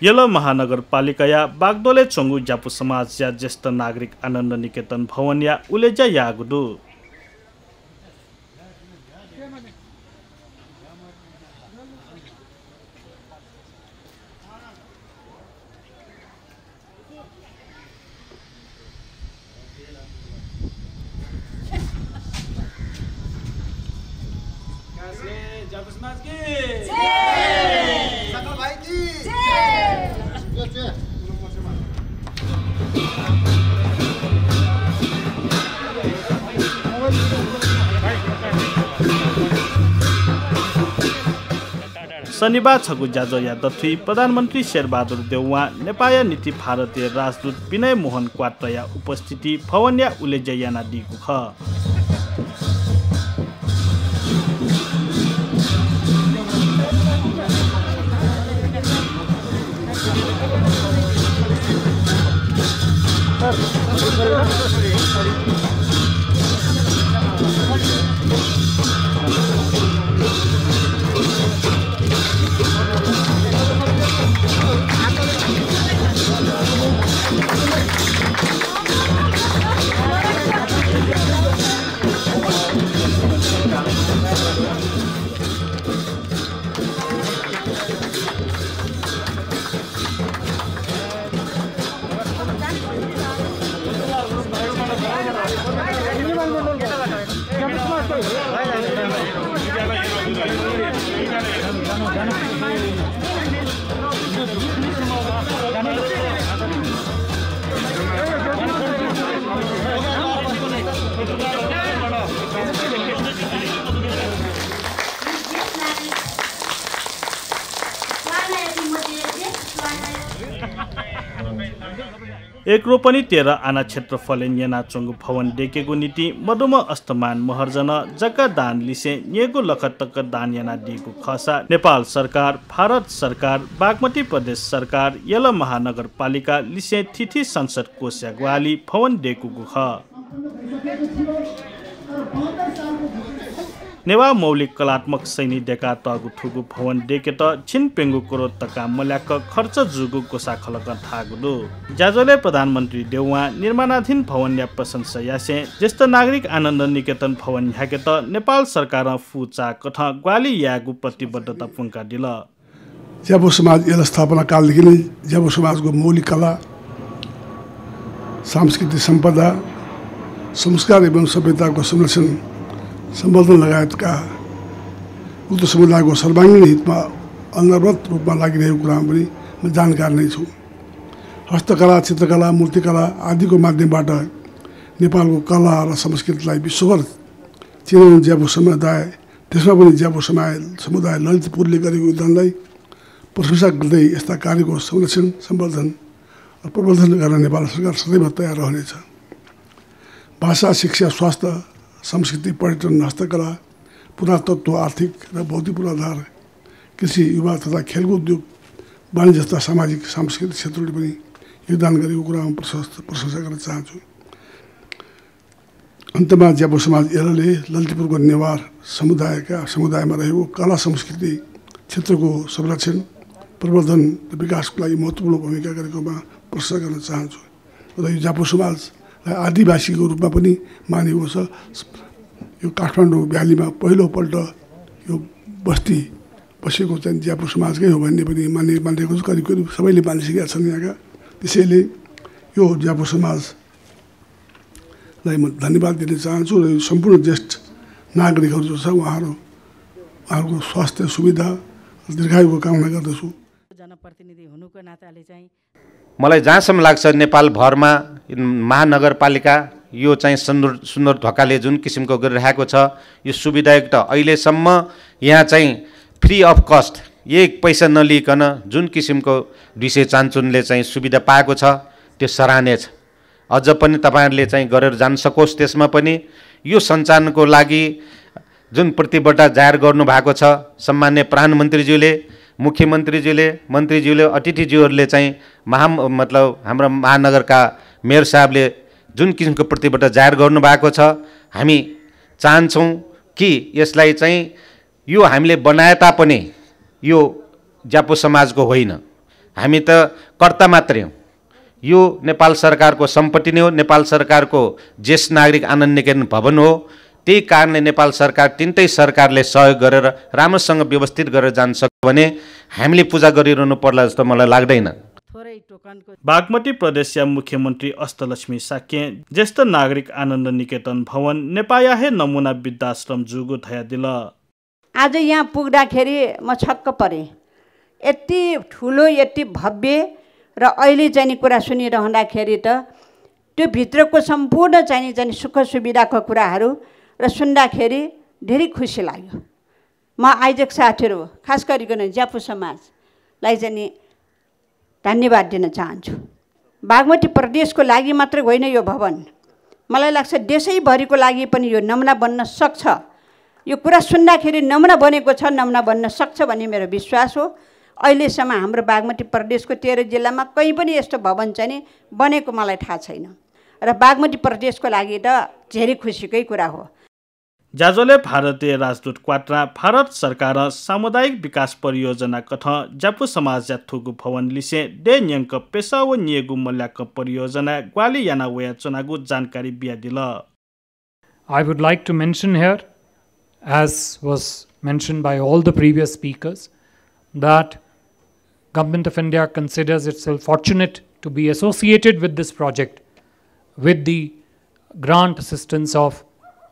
Yellow महानगरपालिका या बागदोले चोंगु ज्यापु समाज या ज्येष्ठ नागरिक आनन्द निकेतन भवन या उलेजा यागुदु शनिबार छगु जाजो या दथुई प्रधानमन्त्री शेरबहादुर देउवा नेपाल नीति भारतीय राजदूत विनय मोहन क्वाट्रया उपस्थिति भवन या उलेजा याना दिगु ख एक रोपनी 13 आना क्षेत्रफल न्यना चोंगु भवन डेकेगु नीति मधुम अस्तमान महर्जन जग्गा दान लिसे न्येगु लखतक दान याना दिगु खसा नेपाल सरकार भारत सरकार बागमती प्रदेश सरकार यल महानगरपालिका लिसे थिथि संसद कोष्या ग्वाली भवन डेकुगु ख नेवा मौलिक कलात्मक शैली डेका तगु ठुगु भवन डेके त छिनपेंगु करोड तका मल्याक खर्च जुगु कोसा खलक थागुदु जाजोले प्रधानमन्त्री देउवा निर्माणाधीन भवन या प्रशंसा यासे ज्येष्ठ नागरिक आनन्द निकेतन भवन ह्याके त नेपाल सरकार फुचा कथ ग्वाली यागु प्रतिबद्धता पुंका दिल ज्यापु समाज एल स्थापना कालदेखि नै ज्यापु समाजको मौलिक कला सांस्कृतिक सम्पदा संस्कार एवं सभ्यताको संरक्षण सम्बन्धन लगायतका उक्त समुदायको सर्वाङ्गीण हितमा अनवरत रूपमा लागिरहेको कुरामा पनि म जानकार नै छु। हस्तकला चित्रकला मूर्तिकला आदिको माध्यमबाट नेपालको कला र संस्कृतिलाई विश्वभर चिनाउने ज्यापु समुदाय त्यसमा पनि ज्यापु समुदाय ललितपुरले गरेको योगदानलाई प्रशंसा गर्दै यस्ता कार्यको संरक्षण सम्वर्धन र प्रवर्धन गर्न नेपाल सरकार सदैव तयार रहनेछ। भाषा शिक्षा स्वास्थ्य संस्कृति पर्यटन हस्तकला पुरातत्व आर्थिक र भौतिक पूर्वाधार कृषि युवा तथा खेलकुद उद्योग वाणिज्य जस्ता सामाजिक सांस्कृतिक क्षेत्रले पनि योगदान गरेको कुरामा प्रशंसा गर्न चाहन्छु। अन्तमा ज्यापु समाज एलले ललितपुरको नेवार समुदायमा रहेको कला संस्कृति क्षेत्रको संरक्षण प्रवर्धन र विकासको लागि महत्त्वपूर्ण भूमिका गरेकोमा प्रशंसा गर्न चाहन्छु र यो ज्यापु समाजलाई आदिवासीको रूपमा पनि मानिएको छ। यो काठमाडौँ भ्यालीमा पहिलोपल्ट यो बस्ती बसेको चाहिँ ज्यापु समाजकै हो भन्ने पनि मानिएको छ। करिब करिब सबैले मानिसकेका छन् यहाँका। त्यसैले यो ज्यापु समाजलाई म धन्यवाद दिन चाहन्छु र यो सम्पूर्ण ज्येष्ठ नागरिकहरू जो छ उहाँहरूको स्वास्थ्य सुविधा दीर्घायुको कामना गर्दछु। जनप्रतिनिधि हुनुको नाताले चाहिँ मलाई जहाँसम्म लाग्छ नेपाल भरमा महानगरपालिका यो चाहिँ सुन्दर ढकालले जुन किसिमको गरिरहेको छ यो सुविधायुक्त अहिलेसम्म यहाँ चाहिँ फ्री अफ कस्ट एक पैसा नलिकन जुन किसिमको विषय चान्चुनले चाहिँ सुविधा पाएको छ त्यो सराहनीय छ। अझ पनि तपाईहरुले चाहिँ गरेर जान सकोस्। त्यसमा पनि यो सञ्चालनको लागि जुन प्रतिबद्धता जाहेर गर्नु भएको छ सम्माननीय प्रधानमन्त्रीज्यूले मुख्यमन्त्रीज्यूले मन्त्रीज्यूले अतिथिज्यूहरूले चाहिँ मतलब हाम्रो महानगरका मेयर साहबले जुन किसिमको प्रतिबद्धता जाहेर गर्नु भएको छ हामी चाहन्छौँ कि यसलाई चाहिँ यो हामीले बनाए तापनि यो ज्यापु समाजको होइन। हामी त कर्ता मात्रै हौँ। यो नेपाल सरकारको सम्पत्ति नै हो, नेपाल सरकारको ज्येष्ठ नागरिक आनन्द निकेतन भवन हो। त्यही कारणले नेपाल सरकार तिनटै सरकारले सहयोग गरेर राम्रोसँग व्यवस्थित गरेर जान सक्यो भने हामीले पूजा गरिरहनु पर्ला जस्तो मलाई लाग्दैन। बागमती प्रदेशका मुख्यमन्त्री अष्टलक्ष्मी साक्य ज्येष्ठ नागरिक आनन्द निकेतन भवन नेपाया हे नमुना वृद्धाश्रम जुगो थया दिल। आज यहाँ पुग्दाखेरि म छक्क परेँ। यति ठुलो यति भव्य र अहिले चाहिँ कुरा सुनिरहँदाखेरि त त्यो भित्रको सम्पूर्ण चाहिँ सुख सुविधाको कुराहरू र सुन्दाखेरि धेरै खुसी लाग्यो। म आयोजक साथीहरू खास गरिकन ज्यापु समाजलाई चाहिँ धन्यवाद दिन चाहन्छु। बागमती प्रदेशको लागि मात्रै होइन यो भवन, मलाई लाग्छ देशैभरिको लागि पनि यो नमुना बन्न सक्छ। यो कुरा सुन्दाखेरि नमुना बनेको छ, नमुना बन्न सक्छ भन्ने मेरो विश्वास हो। अहिलेसम्म हाम्रो बागमती प्रदेशको 13 जिल्लामा कहीँ पनि यस्तो भवन चाहिँ नि बनेको मलाई थाहा छैन र बागमती प्रदेशको लागि त धेरै खुसीकै कुरा हो। जाजोले भारतीय राजदूत क्वाट्रा भारत सरकार सामुदायिक विकास परियोजना कथ ज्यापु समाज थुगु भवन लिसे डे न्यंक पेशा व नियगु मल्याक परियोजना ग्वाली याना वया चुनागु जानकारी बिया दिल। I would like to mention here, as was mentioned by all the previous speakers, that Government of India considers itself fortunate to be associated with this project with the grant assistance of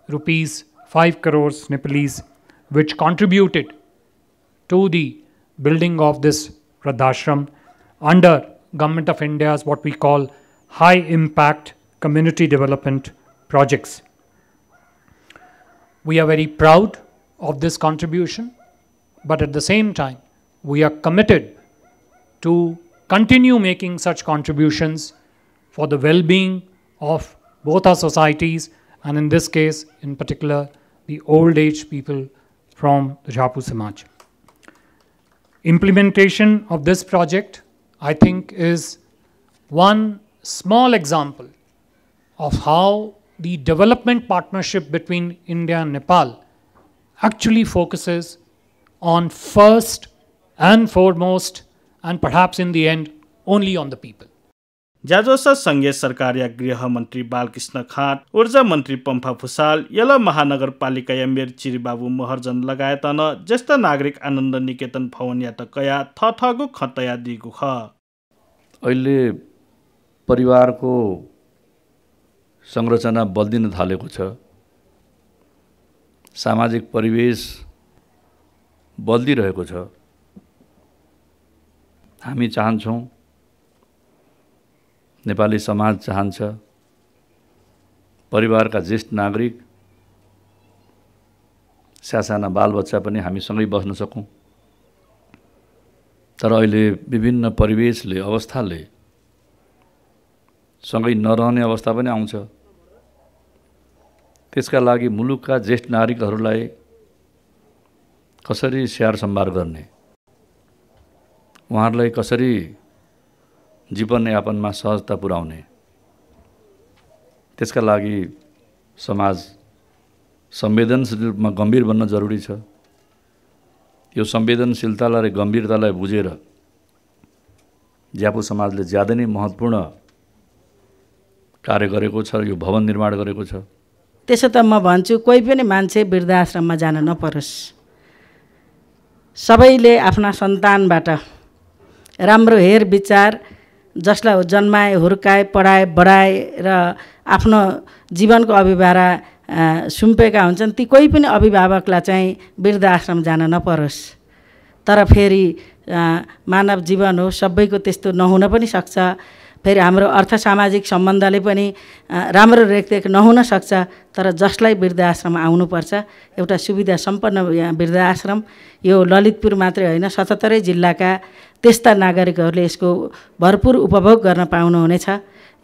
rupees 5 crores Nepalese, which contributed to the building of this Vradhashram under Government of India's what we call high impact community development projects. We are very proud of this contribution, but at the same time, we are committed to continue making such contributions for the well-being of both our societies, and in this case, in particular, the old age people from the Jhapu Samaj. Implementation of this project, I think, is one small example of how the development partnership between India and Nepal actually focuses on first and foremost, and perhaps in the end, only on the people. जाजोसा संघीय सरकार या गृह मन्त्री बालकृष्ण खाँट, ऊर्जा मन्त्री पम्फा भुसाल, यला महानगरपालिका एमबीर चिरीबाबु महर्जन लगायत न ज्येष्ठ नागरिक आनन्द निकेतन भवन या त कया थथगु खतया दिगु ख। अहिले परिवारको संरचना बदलिन थालेको छ, सामाजिक परिवेश बदलिरहेको छ। हामी चाहन्छौँ, नेपाली समाज चाहन्छ, परिवारका ज्येष्ठ नागरिक, सासाना बालबच्चा पनि हामीसँगै बस्न सकौँ। तर अहिले विभिन्न परिवेशले, अवस्थाले सँगै नरहने अवस्था पनि आउँछ। त्यसका लागि मुलुकका ज्येष्ठ नागरिकहरूलाई कसरी स्याहार सम्भार गर्ने, उहाँहरूलाई कसरी जीवनयापनमा सहजता पुर्याउने, त्यसका लागि समाज संवेदनशील रूपमा गम्भीर बन्न जरुरी छ। यो संवेदनशीलतालाई र गम्भीरतालाई बुझेर ज्यापु समाजले ज्यादै नै महत्त्वपूर्ण कार्य गरेको छ, यो भवन निर्माण गरेको छ। त्यसो त म भन्छु कोही पनि मान्छे वृद्धाश्रममा जान नपरोस्। सबैले आफ्ना सन्तानबाट राम्रो हेर विचार, जसलाई जन्माए, हुर्काए, पढाए, बढाए र आफ्नो जीवनको अभिभारा सुम्पेका हुन्छन्, ती कोही पनि अभिभावकलाई चाहिँ वृद्धाश्रम जान नपरोस्। तर फेरि मानव जीवन हो, सबैको त्यस्तो नहुन पनि सक्छ। फेरि हाम्रो अर्थ सामाजिक सम्बन्धले पनि राम्रो रेखदेख नहुन सक्छ। तर जसलाई वृद्धाश्रम आउनुपर्छ, एउटा सुविधा सम्पन्न वृद्धाश्रम, यो ललितपुर मात्रै होइन 77 जिल्लाका त्यस्ता नागरिकहरूले यसको भरपुर उपभोग गर्न पाउनुहुनेछ।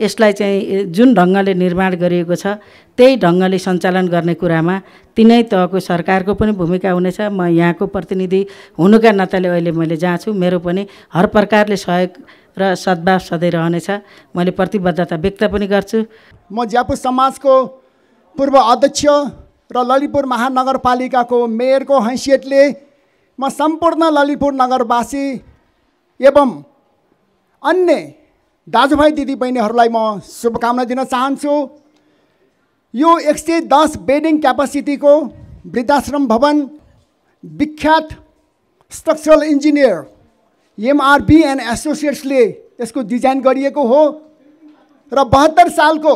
यसलाई चाहिँ जुन ढङ्गले निर्माण गरिएको छ त्यही ढङ्गले सञ्चालन गर्ने कुरामा तिनै तहको सरकारको पनि भूमिका हुनेछ। म यहाँको प्रतिनिधि हुनुका नाताले अहिले मैले जहाँ छु, मेरो पनि हर प्रकारले सहयोग र सद्भाव सधैँ रहनेछ। मैले प्रतिबद्धता व्यक्त पनि गर्छु। म ज्यापु समाजको पूर्व अध्यक्ष र ललितपुर महानगरपालिकाको मेयरको हैसियतले म सम्पूर्ण ललितपुर नगरवासी एवं अन्य दाजुभाइ दिदीबहिनीहरूलाई म शुभकामना दिन चाहन्छु। यो 110 बेडिङ क्यापासिटीको वृद्धाश्रम भवन विख्यात स्ट्रक्चरल इन्जिनियर MRB एन्ड एसोसिएट्सले यसको डिजाइन गरिएको हो र 72 सालको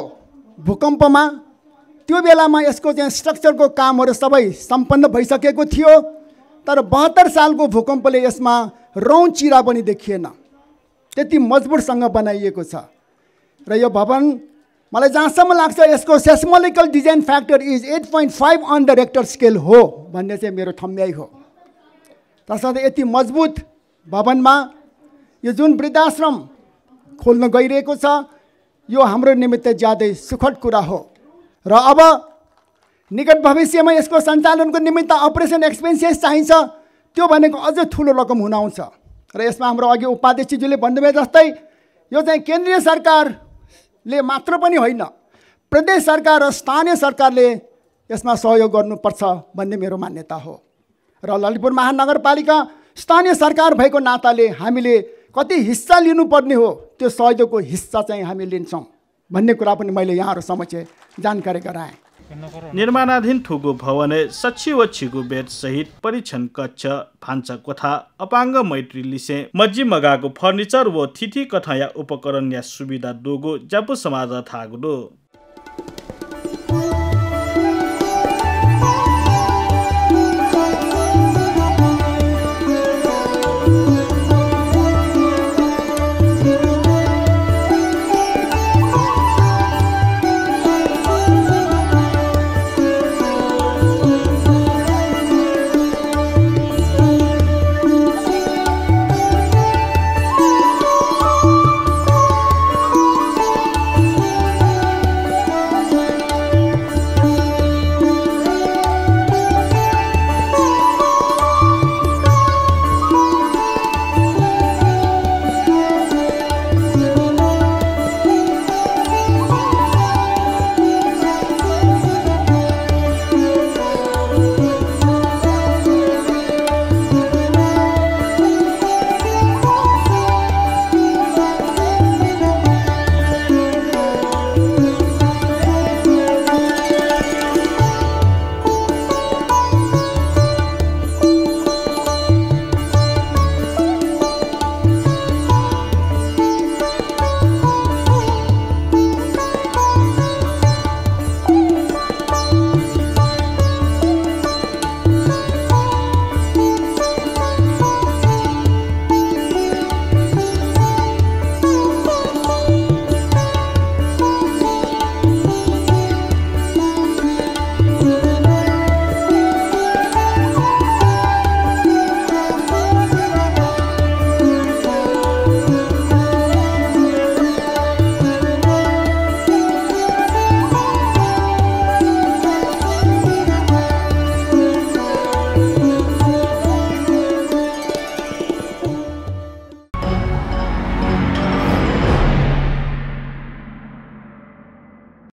भूकम्पमा त्यो बेलामा यसको चाहिँ स्ट्रक्चरको कामहरू सबै सम्पन्न भइसकेको थियो, तर 72 सालको भूकम्पले यसमा रौँ चिरा पनि देखिएन, त्यति मजबुतसँग बनाइएको छ। र यो भवन मलाई जहाँसम्म लाग्छ यसको seismological design factor is 8.5 on the Richter scale हो भन्ने चाहिँ मेरो ठम्ब्याइ हो। तसर्थ यति मजबुत भवनमा यो जुन वृद्धाश्रम खोल्न गइरहेको छ यो हाम्रो निमित्त ज्यादै सुखद कुरा हो। र अब निकट भविष्यमा यसको सञ्चालनको निमित्त अपरेसन एक्सपेन्सेस चाहिन्छ, त्यो भनेको अझ ठुलो रकम हुन आउँछ। र यसमा हाम्रो अघि उपाध्यक्षज्यूले भन्नुभए जस्तै यो चाहिँ केन्द्रीय सरकारले मात्र पनि होइन, प्रदेश सरकार र स्थानीय सरकारले यसमा सहयोग गर्नुपर्छ भन्ने मेरो मान्यता हो। र ललितपुर महानगरपालिका स्थानीय सरकार भएको नाताले हामीले कति हिस्सा लिनुपर्ने हो त्यो सहयोगको हिस्सा चाहिँ हामी लिन्छौँ भन्ने कुरा पनि मैले यहाँहरू समक्ष जानकारी गराएँ। निर्माणाधीन ठुगो भवने सच्ची व छिगु बेड सहित परीक्षण कक्ष, भान्सा कोठा, अपाङ्ग मैत्री लिसे, मज्जी मगाको फर्निचर व थिथि कथा या उपकरण या सुविधा दोगो ज्यापु समाज थागुदो।